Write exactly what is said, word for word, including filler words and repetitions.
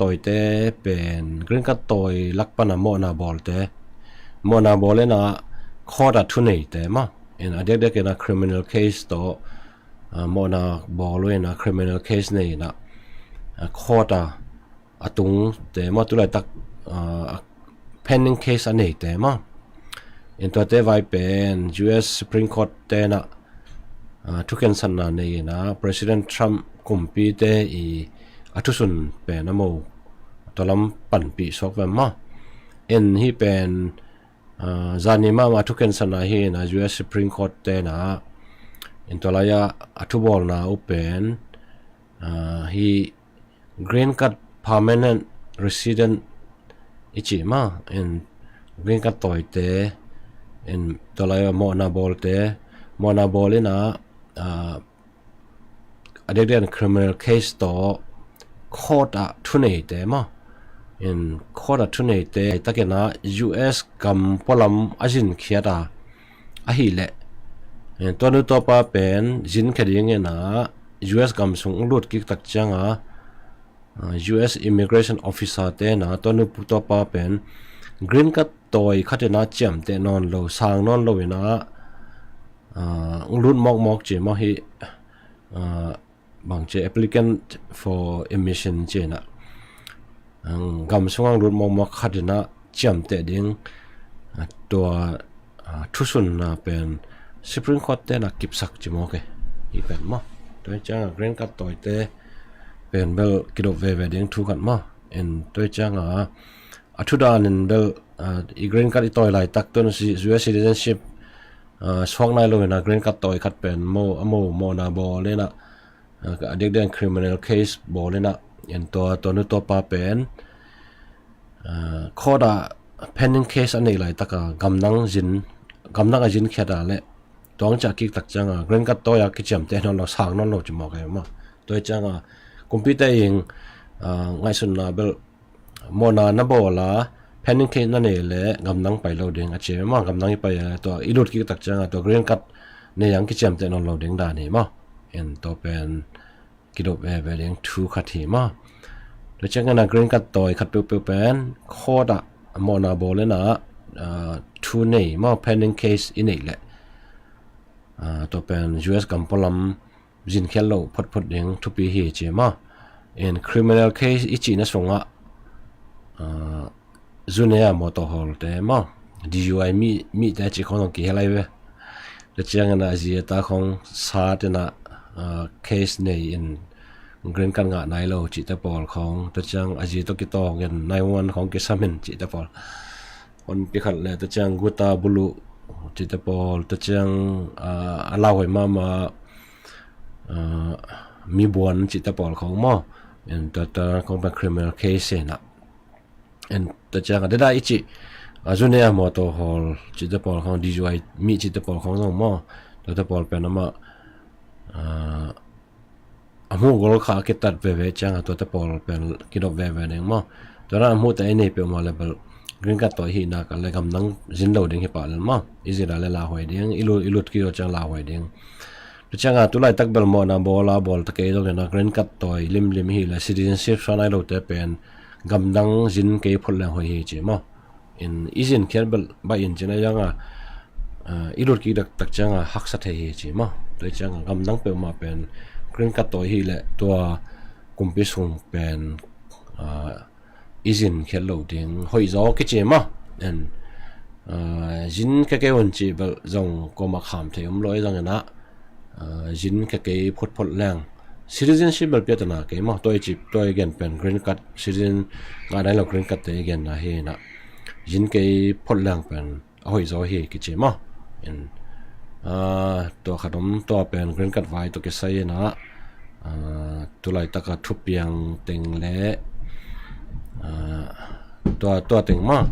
tawite pen green card tawi lak pana mawhna bawlte, mawhna bawl ina court a thuneite maw, in a diakdiak ina criminal case tawh mawhna bawl uh ina criminal case nei ina court a a tungte maw, tulaitak pending case a neite maw. In tuate vai pen U S Supreme Court tena thukhensatna nei ina President Trump kumpite i a thusun pen a mo tualam panpih suak ve maw. In hi pen zani mahmah thukhensatna hi ina U S Supreme Court tena in tualaia a thubawlna uh pen hi green card permanent resident i ci ma in green card tawite in tualai mawhna bawlte, mawhna bawl ina a diakdiak criminal case tawh court a thuneite maw, in court a thuneite takina U S gam pualam a zinkhiat a ahileh tuanu tuapa pen zinkhia ding ina U S gam sung lut kik tak cianga U S immigration officer tena tuanu tuapa pen green card tawi khatina ciamteh nawn lo, sang nawn lo ina lut mawkmawk ci maw hi, bang ci applicant for admission ci ina gam sungang lut mawkmawk khatina ciamteh ding tua thusunna pen Supreme Court tena kipsak ci mawk e. Hi pen maw, tua hi cianga green card tawite pen bel kidop veve ding thu khat maw. In tua hi cianga a thudan in bel i green card i tawi laitak tun U S citizenship suak nai lo ina green card tawi khat pen mo a mo mawhna bawl ina a diakdiak criminal case bawl ina in tua tuanu tuapa pen court a pending case a neih laitaka gamdang zin, gamdang a zinkhiat a leh tuang ciah kik tak cianga green card tawi a kiciamteh nawn lo, sang nawn lo ci mawk e maw. Tua hi cianga kumpite in ngaihsunna bel mawhna na bawl a pending case na nei leh gamdang pai lo ding a ci maw, gamdang i pai a tua i lut kik tak cianga tua green card nei ang kiciamteh nawn lo ding dan hi maw. In tua pen kidop veve ding thu khat hi maw. Tua ciangin a green card tawi khat peuhpeuh pen court a mawhna bawl ina thu nei maw, pending case i neih leh tua pen U S gam pualam zinkhiat lo photphot ding thupi hi ci maw. In criminal case i cihna sungah zu nei a mawtaw hawlte maw, D U I mi, mite cih khong zong kihel ai ve. Tua ciangin a zi a ta khong sat ina case nei in green card ngah nai lo cihte pawl khong, tua ciang a zi tawh kitawng in nine one one khong kisam in cihte pawl, honpi khat le tua ciang guta bulu cihte pawl, tua ciang a lauhuai mahmah mi buan cihte pawl khong maw. In tua, tua khong pen criminal case ina in tua cianga deda i cih a zu nei a mawtaw hawl cihte pawl khong, D U I mi cihte pawl khong zong maw, tuate pawl pen amah a hmuh gol kha a kitat veve cianga tuate pawl pen kidop veve ding maw. Tuana a hmuhte i nei peuhmah le bel green card tawi hi nak a le gamdang zin lo ding hi pah lel maw. I zin a le lauhuai ding, i lut, i lut kik lo ciang lauhuai ding. Tua cianga tulaitak bel mawhna bawl a bawl ta kei zongin a green card tawi limlim hi le citizenship suak nai lote pen gamdang zin kei phot leng hoih hi ci maw. In i zinkhiat bel bah in cina cianga i lut kik tak cianga haksa thei hi ci maw. Tua hi cianga gamdang peuhmah pen green card tawi hi le tua kumpi sung pen i zinkhiat lo ding hoih zaw kici maw. In zin kekei un cih bel zong kuamah kham thei om lo i zongin a zin kekei photphot leng citizenship bel piatana kei maw. Tua i cih, tua i gen pen green card, citizen ngah nai lo green card te i genna hi ina zin kei phot leng pen a hoih zaw hi kici maw. In tua khat om, tua pen green card vai tawh kisai ina tulaitaka thupiang teng le tua, tua teng maw.